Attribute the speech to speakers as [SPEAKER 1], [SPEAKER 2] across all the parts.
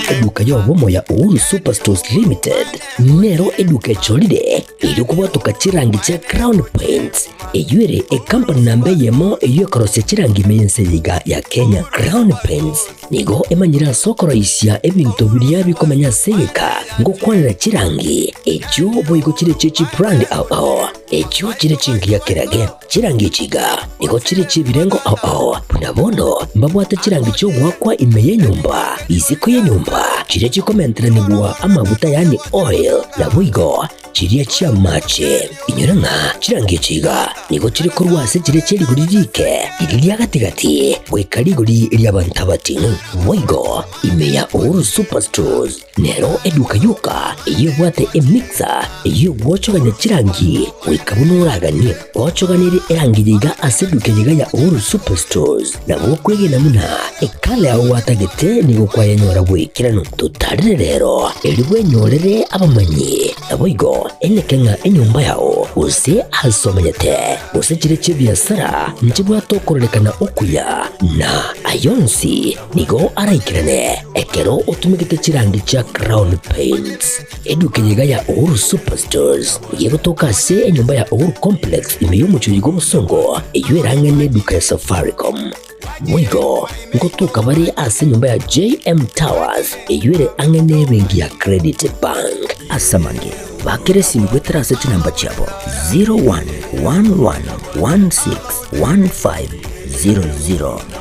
[SPEAKER 1] Eduka y'obomo ya Uhuru Superstores Limited nero eduka echorire erio kobwatoka chirangi chia Crown Paints, eyio ere ekampani namba eyemo eyio ekorosia chirangi ime y'ense eye iga ya Kenya. Crown Paints nigo emanyire ase okoroisia ebinto biria bikomenya ase egeka ngokwanera chirangi echio boigo chire chie chibrand ao ao echio chire chingiya kerage. Chirangi echi iga nigo chire chi'ebirengo ao ao, buna bono mbabwate chirangi chi'ogoakwa ime y'enyomba, isiko y'enyomba, chiria chikomenteranigwa amaguta yaani oil, naboigo chiria chi'amache. Inyora ng'a chirangi echi iga nigo chire korwa ase chiria chie rigori riike, riria ria gati-gati, goika rigori ri'abanto abating'u. Boigo ime ya Uhuru Superstores Nero eduka yoka eyio ebwate emixer eyio egwochogania chirangi goika buna oraganie. Gwochoganirie erangi eye iga ase eduka eye iga ya Uhuru Superstores, nabo okwegena buna ekala yao gwatagete nigo kwayenyora bw'ekeranu. Totarire rero erio bwenyorere abamanyi, naboigo eneke ng'a enyomba yao gose ase omenyete gose chire chi'ebiasara nchibwate okororekana okuya na ayonsi Nigo araikerane ekero otumegete chirangi chia Crown Paints. Eduka eye iga ya Uhuru Superstores nigo egotoka ase enyomba ya Uhuru Complex ime y'omochie oyo bw'obosongo eyio erang'ane eduka ya Safaricom. Boigo ngotoka bare ase enyomba ya JM Towers eyio ere ang'e n'ebenki ya Credit Bank. Ase amange, bakera esimi goetera ase chinamba chiabo 0111161500.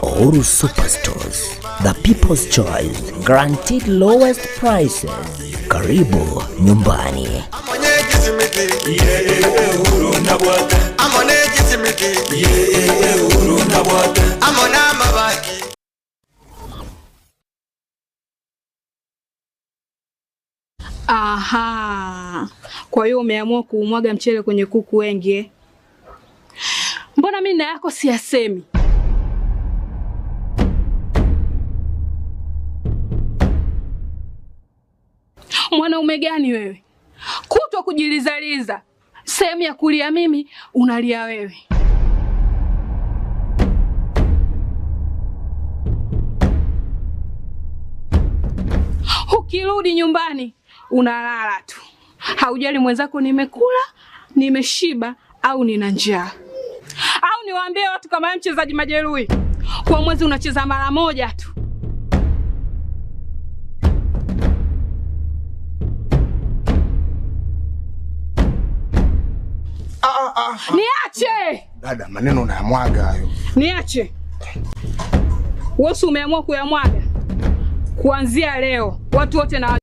[SPEAKER 1] Uhuru Superstores, the people's choice, guaranteed lowest prices. Karibu nyumbani.
[SPEAKER 2] Aha, kwa hiyo umeamua kuumwaga mchele kwenye kuku wengi eh? Mbona mimi na yako siyasemi? Mwanaume gani wewe, kutwa kujilizaliza, sehemu ya kulia mimi unalia wewe. Ukirudi nyumbani unalala tu, haujali mwenzako nimekula, nimeshiba au nina njaa. Au niwaambie watu kama wewe mchezaji majeruhi, kwa mwezi unacheza mara moja tu. Niache!
[SPEAKER 3] Dada, maneno unayamwaga hayo.
[SPEAKER 2] Niache. Wewe si umeamua kuyamwaga? Kuanzia leo watu wote na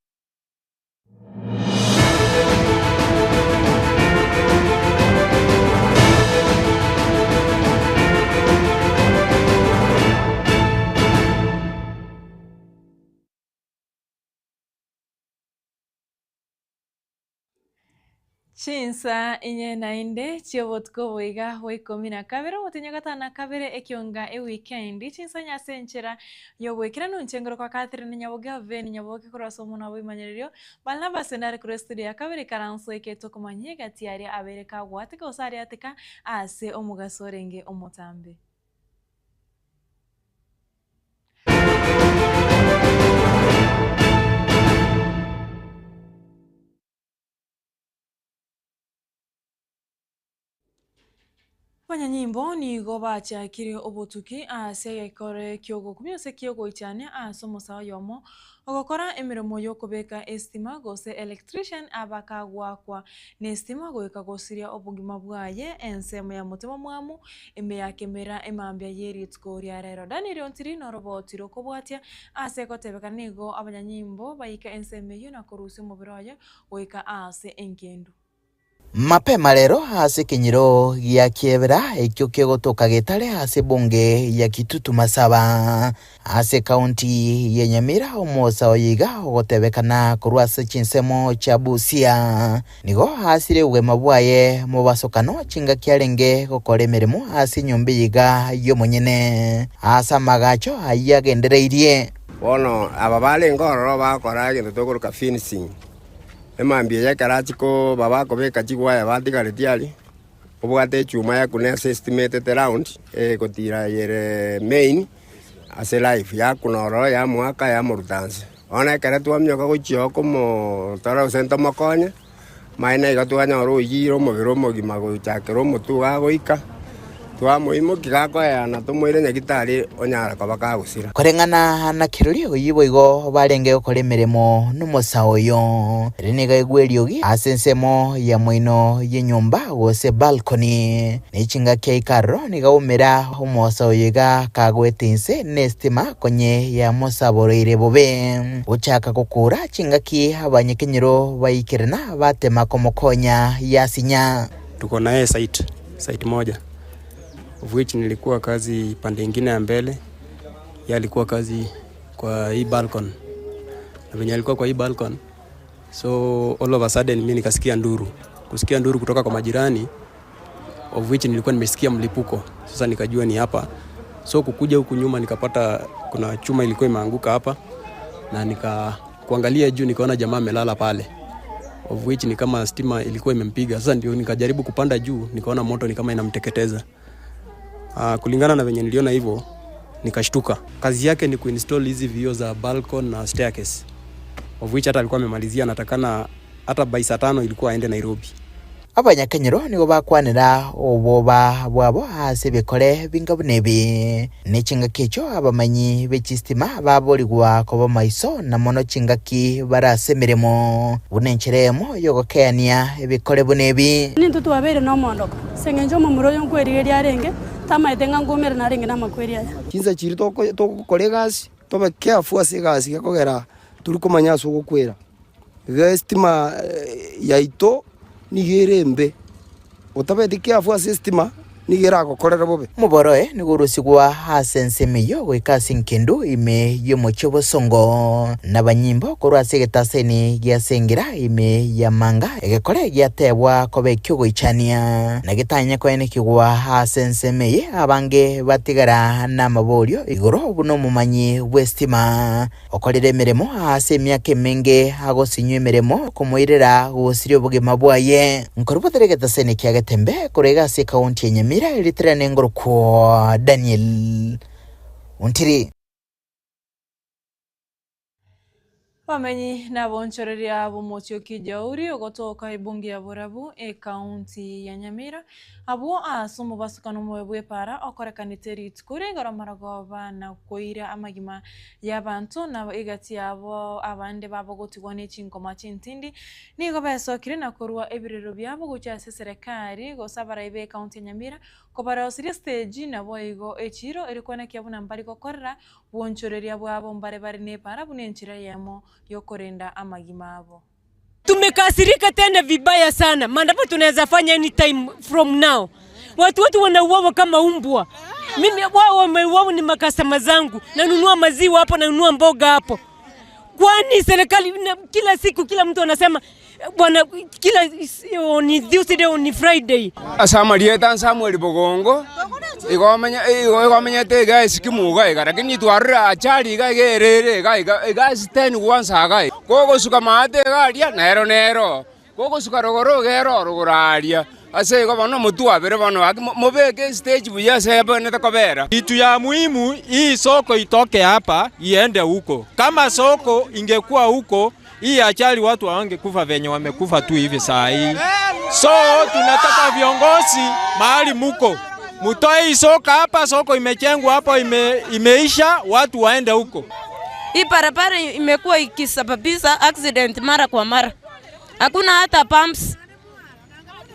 [SPEAKER 4] Chinsa inye naende chi'obotuko boiga bwa ikomi na kabere, omotienyi o gatano na kabere, ekionga ewikendi, chinsa inye ase enchera y'oboikeranu, inche ngorokwa Catherine Nyaboge Oven Nyaboke korwa ase omonwa bw'ebimanyererio, Barnabas nare korwa estudio ya kabere ikaranso eke tokomanyia egati aria abeire kagwateka gose ariateka ase omogaso orenge omotambe. Abanyanyimbo nigo bachakire obotuki ase egekore ki'ogokumia gose ki'ogoichania ase omosae oyomo ogokora emeremo y'okobeka esitima gose electrician abakagoakwa nesitima goika gosiria obogima bwaye ensemo ya Motemomwamu ime ya Kemera emambia ye rituko ria rero. Daniel Ontiri noroboti rokobwatia ase egotebekana nigo abanyanyimbo baika ensemo eyio na korusia omobere oye goika aase engendu.
[SPEAKER 5] Mapema rero ase ekenyoro gia Kiebera ekio kegotoka getare ase ebunge ya Kitutu Masaba ase ekaunti ya Nyamira omosa oyo iga ogotebekana korwa ase chinsemo chia Busia nigo asire obogima bwaye mobasokano chingaki arenge gokora emeremo ase enyomba eye iga y'omonyene ase amagacho ayio agendereirie.
[SPEAKER 6] Bono aba barenge ororo bagokora egento tokoroka fencing, emambia eye ekero achia koba bakobeka chigwaya batigaretie aria, obwate echuma ya kunesa estima etete round, egotira ere main. ase life, yakuna ororo yamoaka yamoruta nse. Bono ekero twamioka gochia oo komotora gose ntomokonye, Amaene iga twanyora oyiire omobere omogima gochakera omotwe iga agoika, twamoimokia gakoeana tomoire nyagitari onyara koba kagosira.
[SPEAKER 5] Koreng'ana na kirori oyio boigo barenge gokora emeremo nomosae oyo. Ere nigo aigwa eriogi ase ensemo ya moino y'enyomba gose balcony. Ne chingaki aika aroro nigo aumera omosae oyo iga kagoeta inse nestima konye yamosaboroire bobe. Gochaka gokura chingaki abanyakenyoro baikerana batema komokonya yasinya.
[SPEAKER 7] Tuko na yeye site, site moja of which nilikuwa kazi pande ingine ya mbele, yeye alikuwa kazi kwa hii balcony na venye alikuwa kwa hii balcony so all of a sudden mi nikasikia nduru, kusikia nduru kutoka kwa majirani of which nilikuwa nimesikia mlipuko, sasa nikajua ni hapa. So kukuja huku nyuma nikapata kuna chuma ilikuwa imeanguka hapa, na nika kuangalia juu nikaona jamaa amelala pale, of which ni kama stima ilikuwa imempiga. Sasa ndio nikajaribu kupanda juu, nikaona moto ni kama inamteketeza. Kulingana na venye niliona hivyo nikashtuka. Kazi yake ni kuinstall hizi vioo za balcony na staircase, of which hata alikuwa amemalizia, anatakana hata by saa tano ilikuwa aende Nairobi.
[SPEAKER 5] Abanyakenyoro nigo bakwanera obwoba bwabo ase ebikore binga buna ebi. Ne chingaki echio abamanyi be chistima baborigwa koba maiso na mono chingaki bare ase emeremo, buna enchera eyemo y'ogokeania ebikore buna ebi.
[SPEAKER 8] Nintwe twabeire nomoondoko, ase engencho omomura oyo nkwerigeria arenge, tamaete ng'a nkomerana arenge namakweri aya.
[SPEAKER 9] Chinsa chiria togokora egasi, tobe careful ase egasi gekogera tori komanya ase ogokwera. Iga estima yaito nigo ere embe, otabeti careful ase estima nigo eragokorere bobe.
[SPEAKER 5] Omoboro oye nigo orusigwa ase ensemo eyio goika ase engendu ime y'omochie obosongo, na abanyimbo korwa ase egetaseni gi'ase engira ime y'amanga, egekore giatebwa koba eki'ogoichania, na getanye koenekigwa ase ensemo eye, abange batigara namaborio igoro buna omomanyi bw'estima. Okorire emeremo ase emiaka emenge, agosinywa emeremo komoirera gosiria obogima bwaye. Nkorubotere egetaseni kia Getembe korwa iga ase ekaunti ya Nyamira eritere nengorokwo Daniel Ontiri.
[SPEAKER 4] Abamenyi naboonchoreria b'omochie o Kijauri ogotoka ebunge ya Borabu, ekaunti ya Nyamira, Abwo aase omobasukano omobe bw'epaara okorekanete rituko rigoro amarogoba na koira amagima y'abanto, na egati yabo abande babo gotigwa ne chinkoma chintindi, nigo besokire na korua ebirero biabo gochia ase eserekari gose abarai b'ecounty ya Nyamira kobaroseria estage naboigo echiiro ere koenekia buna mbari gokorera bwonchoreria bwabo mbare bare nepaara buna enchera eyemo yokorenda amagima abo.
[SPEAKER 10] Tumekasirika tena vibaya sana, maandamano tunaweza fanya anytime from now. Watu wetu wanauawa kama umbwa. Mimi wao wameuawa ni makastoma zangu, nanunua maziwa hapo, nanunua mboga hapo. Kwani serikali na, kila siku kila mtu anasema bwana, kila on Tuesday on Friday.
[SPEAKER 11] Ase amarieta Samuel Bogongo, igo omenye igo igo omenyete iga esikimu iga iga, lakini twarorire ajali iga iga ere ere iga iga iga ase ten gwansa iga. Kogosuka maate iga aria, nero nero, kogosuka rogoro iga ero rogoro aria. Ase igo bono motwabere bono gaki mobeke estage buya ase ebwenerete kobera.
[SPEAKER 12] Kitu ya muhimu hii soko itoke hapa iende huko. Kama soko ingekuwa huko hii ajali watu hawangekufa venye wamekufa tu hivi saa hii. So tunataka viongozi mahali muko mutoe hii soko hapa, soko imejengwa hapa ime, imeisha, watu waende huko.
[SPEAKER 13] Hii barabara imekuwa ikisababisha accident mara kwa mara, hakuna hata pumps,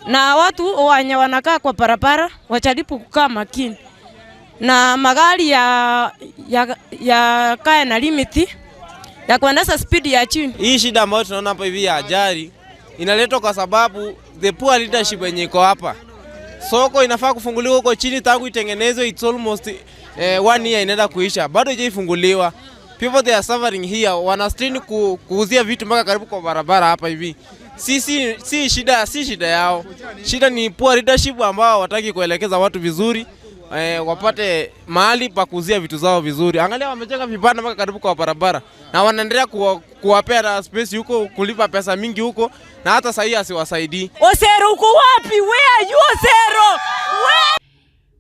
[SPEAKER 13] na watu wenye wanakaa kwa barabara wajaribu kukaa makini na magari ya, ya, ya kae na limit ya kuendesha speed ya chini.
[SPEAKER 14] Hii shida ambayo tunaona hapa hivi ya ajali inaletwa kwa sababu the poor leadership yenye iko hapa. Soko inafaa kufunguliwa huko chini tangu itengenezwe, it's almost one year inaenda kuisha, bado haijafunguliwa. People they are suffering here, wana strain ku, kuuzia vitu mpaka karibu kwa barabara hapa hivi. Si, si, si shida, si shida yao. Shida ni poor leadership ambao hawataki kuelekeza watu vizuri wapate mahali pa kuuzia vitu zao vizuri. Angalia wamejenga vibanda mpaka karibu kwa barabara na wanaendelea kuwapea na space huko, kulipa pesa mingi huko, na hata sahii asiwasaidii.
[SPEAKER 10] Osero uko wapi? Where are you Osero? Where?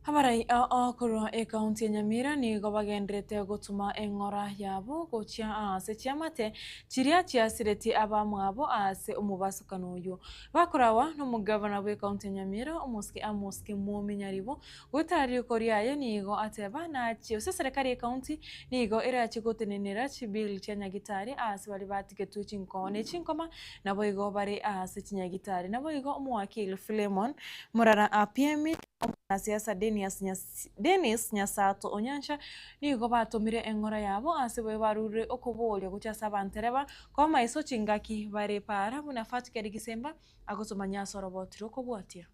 [SPEAKER 4] Abare Abarai ao korwa ekaunti ya Nyamira nigo bagenderete gotoma eng'ora yabo gochia aase chiamate chiria chiasiretie abamwabo aase omobasokano oyio. Bakorawa nomogavana bw'ekaunti ya Nyamira omosike Amos Kimwomi Nyaribo goetera riko riaye nigo ateba nachie ase eserekari y'ekaunti nigo erachie gotenenera chibill chia nyagitari aase baria batigetwe chinkoba ne chinkoma naboigo bare aase chinyagitari. Naboigo omowakili Philemon Murara Apiemi Omwanasiasa Dennis Nyasato Onyancha nigo batomire eng'ora yabo ase bobe barure okoboria gochia ase abantereba koba maiso chingaki bare para buna Fatikeri Gisemba agotomanya ase oroboti rw'okobwatia.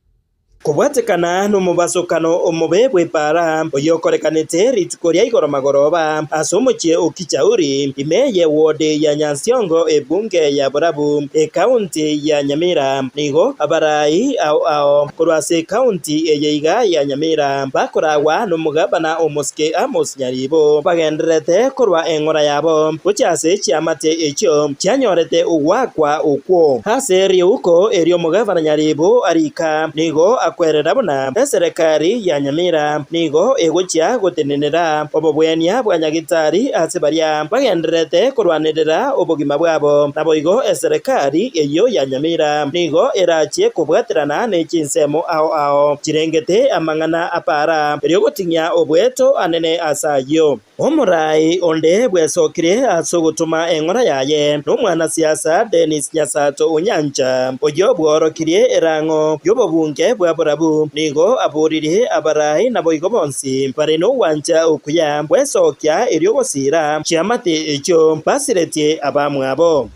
[SPEAKER 15] Kobwatekana nomobasokano omobe bw'epaara, oyokorekanete rituko ria igoro magoroba ase omochie o Kijauri, ime ye ward ya Nyansiongo ebunge ya Borabu, ekaunti ya Nyamira. Nigo abarai ao ao korwa ase ekaunti eye iga ya Nyamira bakoragwa nomogabana omosike Amos Nyaribo bagendererete korwa eng'ora yabo gochia ase chiamate echio chianyorete ogoakwa okwo. Ase riuko erio omogabana Nyaribo arika nigo akwerera buna eserekari ya Nyamira nigo egochia gotenenera obobwenia bwa Nyagitari ase baria bagendererete korwanerera obogima bwabo. Naboigo eserekari eyio ya Nyamira nigo erachie kobwaterana ne chinsemo ao ao chirengete amang'ana a para, erio goting'ia obweto anene ase ayio. Omorai onde bwesokire ase ogotoma eng'ora yaye nomwanasiasa Dennis Nyasato Onyancha, oyio bworokirie erang'o y'obobunge bwa borabu, nigo aboririe abarai naboigo bonsi bare nogwancha okuya gwesokia erio gosiira chiamate echio basiretie abamwabo.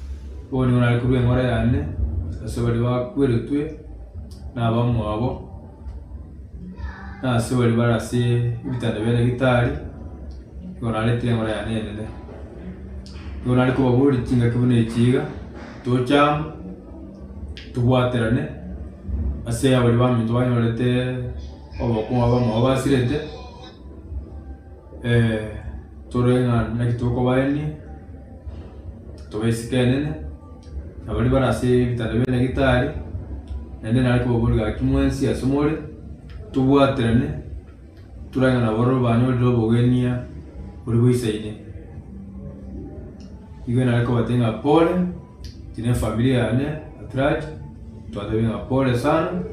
[SPEAKER 16] Bono nigo nare korua eng'ora yane ase baria bakweretwe na abamwabo, na ase baria bare ase ebitanda bia nyagetari, nigo naretire eng'ora yane enene. Nigo nare kobaboria chingaki buna echi iga, toche amo, tobwaterane, ase abaria baminto banyorete obokong'u abamwabo basirete, torore ng'a naki tokobaenia, tobe isiko enene, na baria bare ase ebitanda bia nyagetari, naende nare kobaboria gaki mwensi ase more, tobwaterane, torore ng'a nabo banyorire obogenia boria boisaine. Igo nare kobatebia ng'a pole. Inche na efamiri yane at large twatebire ng'a pole sana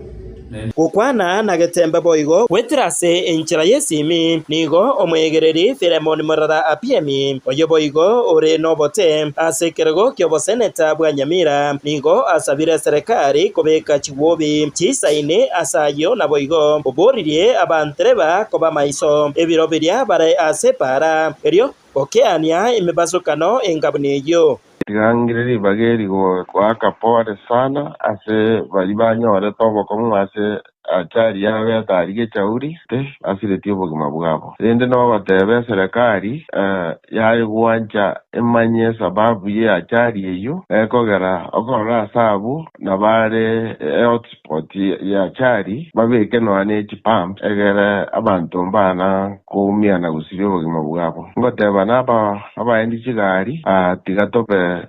[SPEAKER 16] naende.
[SPEAKER 15] Gokwana na getembe boigo goetera ase enchera y'esimi, nigo omwegereri Philemon Murara Apiemi, oyio boigo ore nobote ase ekerogo ki'oboseneta bwa Nyamira, nigo asabire eserekari kobeka chigwobi chisaine ase ayio naboigo oboririe abantereba koba maiso ebiro biria bare ase epaara erio gokeania emebasokano engabuna eyio.
[SPEAKER 17] Tiga ng'ire ribaga eri goaka pore sana ase baria banyorete obokong'u ase achari yabo etari gechauri, basiretie obogima bwabo. Rende nogoteba eserekari yaye gwancha emanye esababu ye achari eyio ekogera okorora ase abwo nabare hotspot ye achari babeke nonya ne chipump egere abanto mbana koumia na gosiria obogima bwabo. Ngoteba naba Abaendi chigari, tiga tobe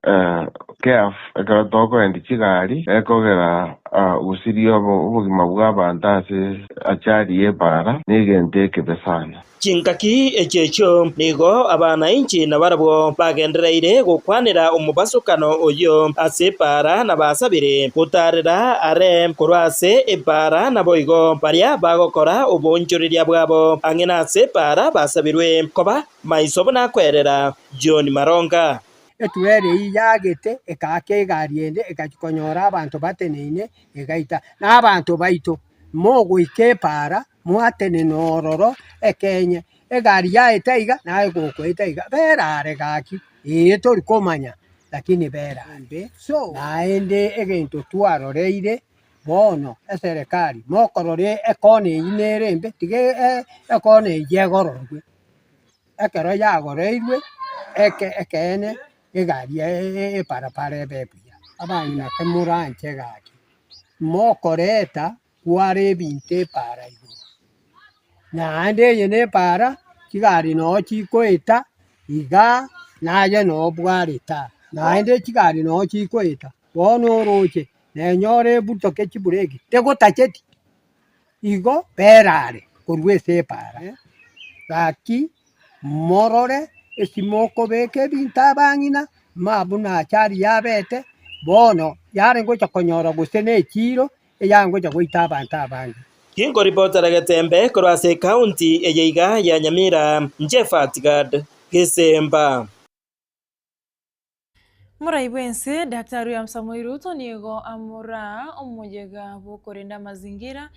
[SPEAKER 17] careful ekero tokoendia chigari, ekogera gosiria obogima bw'abanto ase achari y'epaara negento ekebe sana.
[SPEAKER 15] Chingaki echio echio nigo abanainchi nabarabwo bagendereire gokwanera omobasokano oyio ase epaara na basabire gotaarera are korwa ase epaara naboigo baria bagokora oboonchoreria bwabo ang'e nase epaara basabirwe koba Maiso buna akwerera John Maronga.
[SPEAKER 18] Etuere eyio yagete ekaaka egari ende egachia konyora abanto bateneine egaita. Na abanto baito mogoika epaara mwatenena ororo ekenye, egari yaeta iga naye gokoeta iga, berare gaki, ee tori komanya lakini berare. Naende egento twaroreire bono eserekari mokorora ekona eyio nere embe tiga ekona eyio egororwe. Ekero yagoreirwe eke ekeene egari eparapara ebe buya. Abang'ina komoranche gaki, mokoreta kware ebinto epara igoro, naende eye na epara chigari noo chikoeta igaa naye noo bwareta, naende chigari noo chikoeta, bono oroche nenyore ebutoke chibureki tegotacheti, igo berare. korwa ase epaara. Gaki morore esi mokobeka ebinto abang'ina, ma buna achari yabete, bono yare gocha konyora gose ne echiiro eyangocha goita abanto abange.
[SPEAKER 15] Ginkoripotera Getembe korwa ase ekaunti eye iga ya Nyamira, inche Fatgad Gesemba.
[SPEAKER 4] Morai bw'ense Daktari William Samoei Ruto nigo amoraa omoyega bw'okorenda amazingira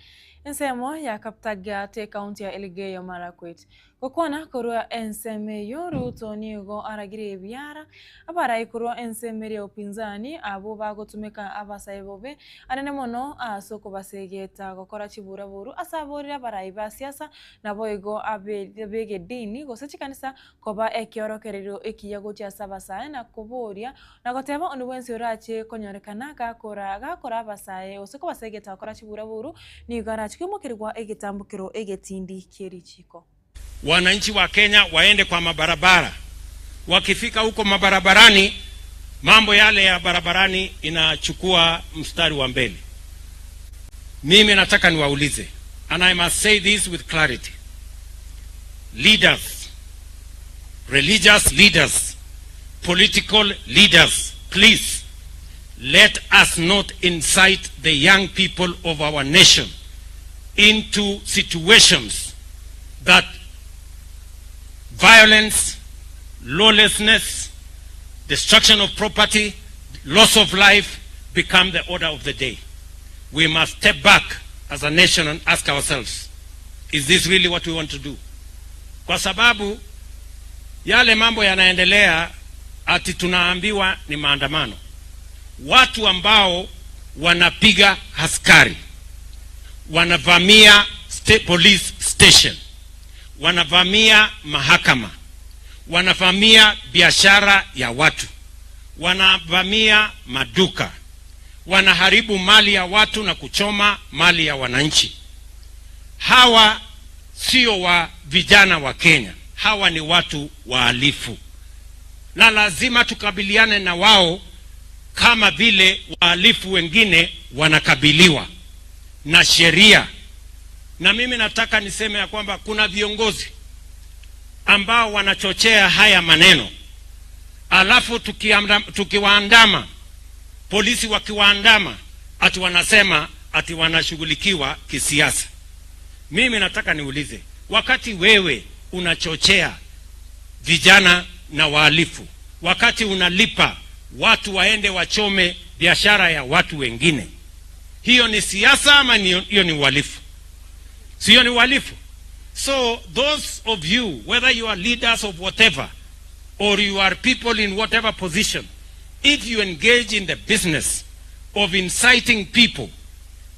[SPEAKER 4] ensemo ya Kaptagat ekaunti ya Elgeyo Marakwet. Gokwana korwa ensemo eyio, Ruto nigo aragire ebiara abarai korwa ensemo eria ya upinzani abwo bagotumeka abasae bobe anene mono ase okobasegeta gokora chiburaburu ase aborire abarai ba siasa naboigo abegedini gose chikanisa koba ekeorokererio ekiya gochia ase abasae na koboria na goteba onde bwensi orache konyorekana gakora gakora abasae gose kobasegeta gokora chiburaburu nigo arache koimokerigwa egetambokero egetindi kie richiko.
[SPEAKER 19] Wananchi wa Kenya waende kwa mabarabara, wakifika huko mabarabarani, mambo yale ya barabarani inachukua mstari wa mbele. Mimi nataka niwaulize, and I must say this with clarity, leaders, religious leaders, political leaders, please let us not incite the young people of our nation into situations that violence, lawlessness, destruction of property, loss of life become the order of the day. We must step back as a nation and ask ourselves, is this really what we want to do? Kwa sababu yale mambo yanaendelea ati tunaambiwa ni maandamano. Watu ambao wanapiga askari, wanavamia state police station, wanavamia mahakama, wanavamia biashara ya watu, wanavamia maduka, wanaharibu mali ya watu na kuchoma mali ya wananchi. Hawa sio wa vijana wa Kenya, hawa ni watu wahalifu, na lazima tukabiliane na wao kama vile wahalifu wengine wanakabiliwa na sheria. Na mimi nataka niseme ya kwamba kuna viongozi ambao wanachochea haya maneno, alafu tukiwaandama, polisi wakiwaandama, ati wanasema ati wanashughulikiwa kisiasa. Mimi nataka niulize, wakati wewe unachochea vijana na wahalifu, wakati unalipa watu waende wachome biashara ya watu wengine, hiyo ni siasa ama hiyo ni uhalifu? Sio ni uhalifu? So those of you, whether you are leaders of whatever or you are people in whatever position, if you engage in the business of inciting people,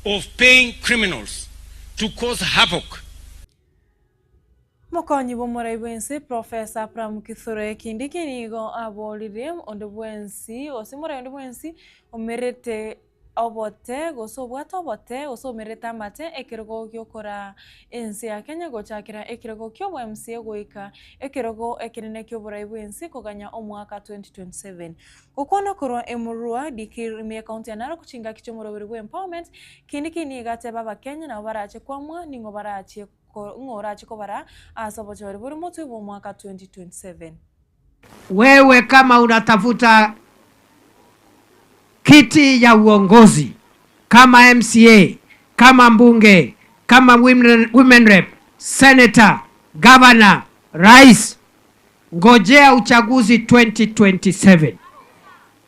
[SPEAKER 19] of paying criminals to cause havoc,
[SPEAKER 4] Mokonyi bw'omorai bw'ense Professor Abraham Kithure Kindiki nigo aborire onde bwensi gose morai onde bwensi omerete obote gose obwate obote gose omerete amate ekerogo gi'okoraa ense ya Kenya gochakera ekerogo ki'obo MCA goika ekerogo ekenene ki'oborai bw'ense koganya omwaka 2027. Gokwana korwa Emurua, Dikirr ime y'ecounty ya Narok chingaki chi'omoroberi bwe empowerment, Kindiki nigo ateba abakenya nabo barache kwamua ning'o barache ng'o orache kobara ase obochori bore motwe bw'omwaka 2027.
[SPEAKER 18] Wewe kama unatafuta kiti ya uongozi kama MCA, kama mbunge, kama women rep, senator, governor, rais, ngojea uchaguzi 2027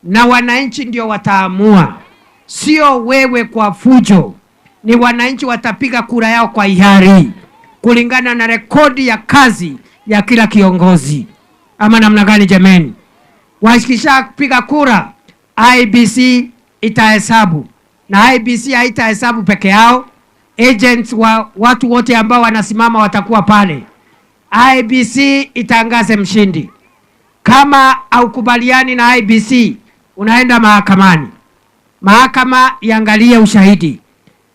[SPEAKER 18] na wananchi ndio wataamua, sio wewe kwa fujo. Ni wananchi watapiga kura yao kwa hiari kulingana na rekodi ya kazi ya kila kiongozi, ama namna gani jameni? Wakishapiga kura, IEBC itahesabu, na IEBC haitahesabu peke yao, agents wa watu wote ambao wanasimama watakuwa pale. IEBC itangaze mshindi. Kama haukubaliani na IEBC, unaenda mahakamani. Mahakama iangalie ushahidi.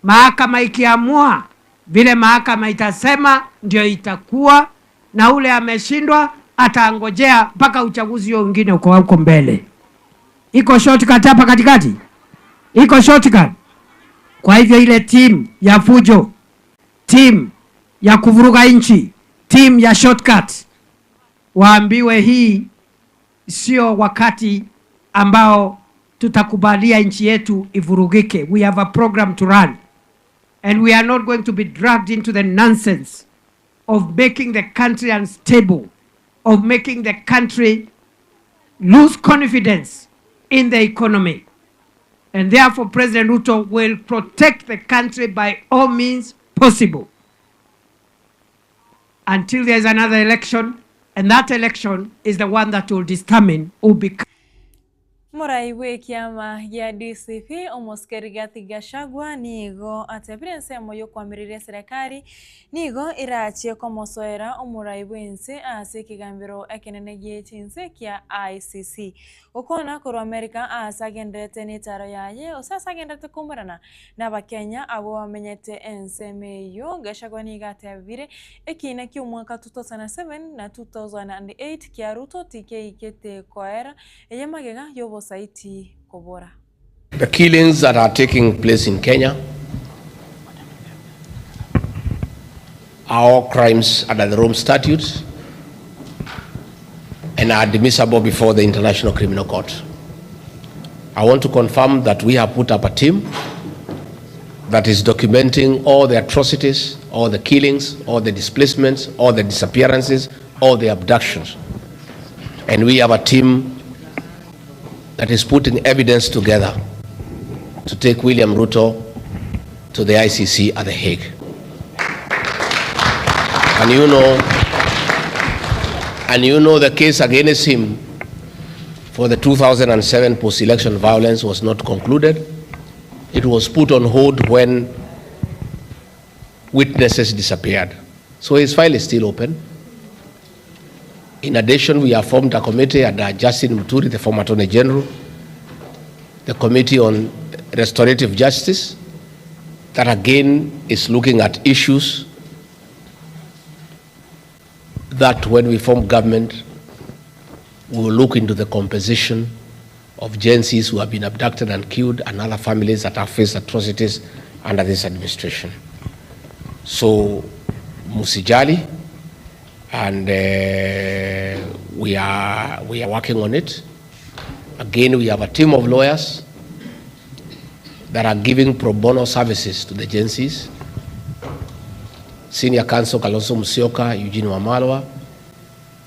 [SPEAKER 18] Mahakama ikiamua vile mahakama itasema ndio itakuwa, na ule ameshindwa ataangojea mpaka uchaguzi huo mwingine uko huko mbele. Iko shortcut hapa katikati, iko shortcut. Kwa hivyo ile timu ya fujo, timu ya kuvuruga nchi, team ya shortcut, waambiwe hii sio wakati ambao tutakubalia nchi yetu ivurugike. We have a program to run and we are not going to be dragged into the nonsense of making the country unstable, of making the country lose confidence in the economy. And therefore, President Ruto will protect the country by all means possible until there is another election, and that election is the one that will determine who becomes.
[SPEAKER 4] Morai bw'ekiama gia DCP, Omosike Rigathi Gachagua nigo atebire ensemo y'okoamereria eserekari nigo erachie komosoera omorai bw'ense ase ekegambero ekenene gie chinse kia ICC. Gokwana korwa America aase agendererete netaro yaye gose ase agendererete koumerana nabakenya abwo bamenyete ensemo eyio, Gachagua nigo atebire ekiina ki'omwaka 2007 na 2008 kia Ruto tikeikete koera eye magega y'obosaiti kobora.
[SPEAKER 20] The killings that are taking place in Kenya are all crimes under the Rome Statutes and are admissible before the International Criminal Court. I want to confirm that we have put up a team that is documenting all the atrocities, all the killings, all the displacements, all the disappearances, all the abductions. And we have a team that is putting evidence together to take William Ruto to the ICC at The Hague. And you know, and you know the case against him for the 2007 post-election violence was not concluded. It was put on hold when witnesses disappeared. So his file is still open. In addition, we have formed a committee under Justin Muturi, the former Attorney General, the Committee on Restorative Justice, that again is looking at issues that when we form government, we will look into the composition of Gen Zs who have been abducted and killed and other families that have faced atrocities under this administration. So, Musijali, and uh, we, are, we are working on it. Again, we have a team of lawyers that are giving pro bono services to the Gen Zs. Senior Counsel Kalonzo Musyoka, Eugene Wamalwa,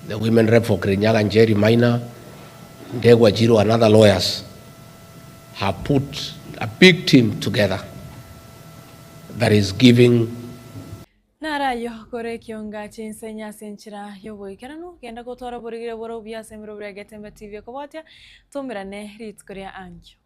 [SPEAKER 20] the women rep for Kirinyaga, Njeri Maina, Ndegwa Jiro, and other lawyers have put a big team together that is giving
[SPEAKER 4] Naro ayio kore ekionga chinsenya ase enchera y'oboikeranu, genda gotwara oborigire bore obuya ase emerobrio ya Getembe TV ekobwatia, toumerane rituko ria ankio.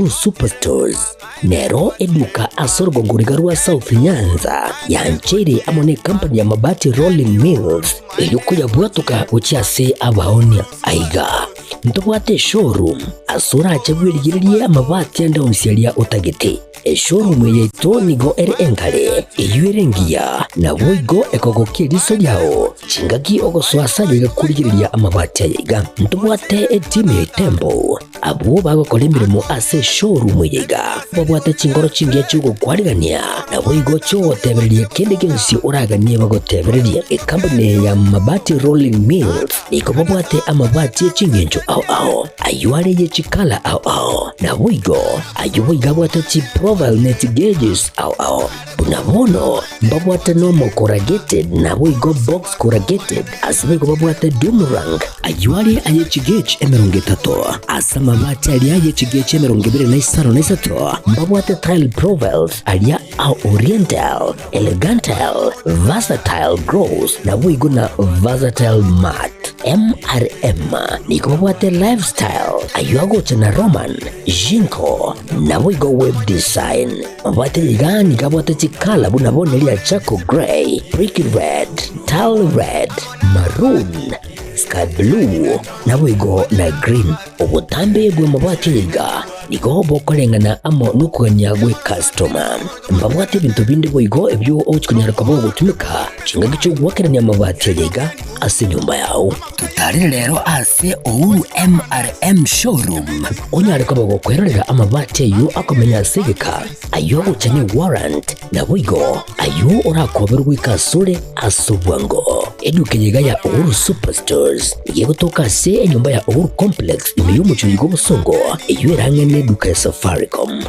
[SPEAKER 1] Superstores nero eduka ase orogongo riga rwa South Nyanza yancheire amo ne company ya Mabati Rolling Mills erio koyabwatoka gochia ase abaonia. Aiga ntobwate eshowroom ase orache bwerigererie amabati ande onsi aria otagete. Eshowroom eye yaito nigo ere enkare, eyio ere engiya, naboigo ekogokia eriso riao chingaki ogosoa ase aye iga korigereria amabati aya iga. Ntobwate etimu ya Itembo Abwo bagokora emeremo ase eshowroom eye iga babwate chinkoro chingiya chi'ogokwarigania, naboigo chi'ogotebereria kende gionsi oraganie bagotebererie. Ekampuni eye ya Mabati Rolling Mills nigo babwate amabati e chingencho ao ao, ayio are ye chikala ao ao, naboigo ayio boigo abwate chiprofile ne chigauges ao ao. Buna bono mbabwate nomo corrugated naboigo box corrugated, ase boigo babwate doom rank, ayio are aye chigauge 30, ase amabati aria aye chigauge 25, mbabwate tile profiles aria a oriental, elegantal, versatile gloss, naboigo na versatile matte. MRM nigo babwate lifestyle, ayio agocha na Roman, Jinko, naboigo web design. Mabwate iga nigo abwate chikala buna bono eria charcoal grey, brick red, tile red, maroon, sky blue, naboigo na green. Obotambe bw'amabati aya iga nigo bokoreng'ana amo nokogania gw'ekastoma. Mbabwate ebinto binde boigo ebio ogochia konyara koba ogotumeka chingaki chi'ogoakerania amabati aria iga ase enyomba yao. Totarire rero ase Uhuru MRM Showroom onyare koba gokwerorera amabati ayio akomenya ase egeka, ayio agocha ne warrant, naboigo ayio orakoberwe goika asore ase obwango. Eduka eye iga ya Uhuru Superstores nigo egotoka ase enyomba ya Uhuru Complex ime y'omochie oiga obosongo, eyio erang'e neduka ya Safaricom.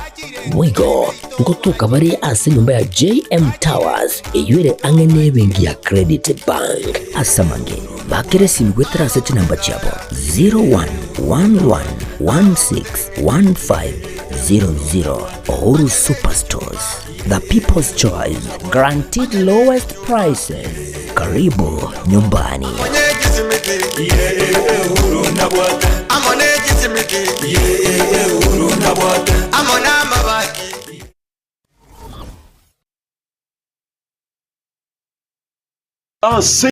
[SPEAKER 1] Boigo ngotoka bare ase enyomba ya JM Towers eyio ere ang'e nebenki ya Credit Bank. Ase amange, bakera esimi goetera ase chinamba chiabo 0111161500. Uhuru Superstores, the people's choice, guaranteed lowest prices. Karibu nyumbani.
[SPEAKER 21] Ase.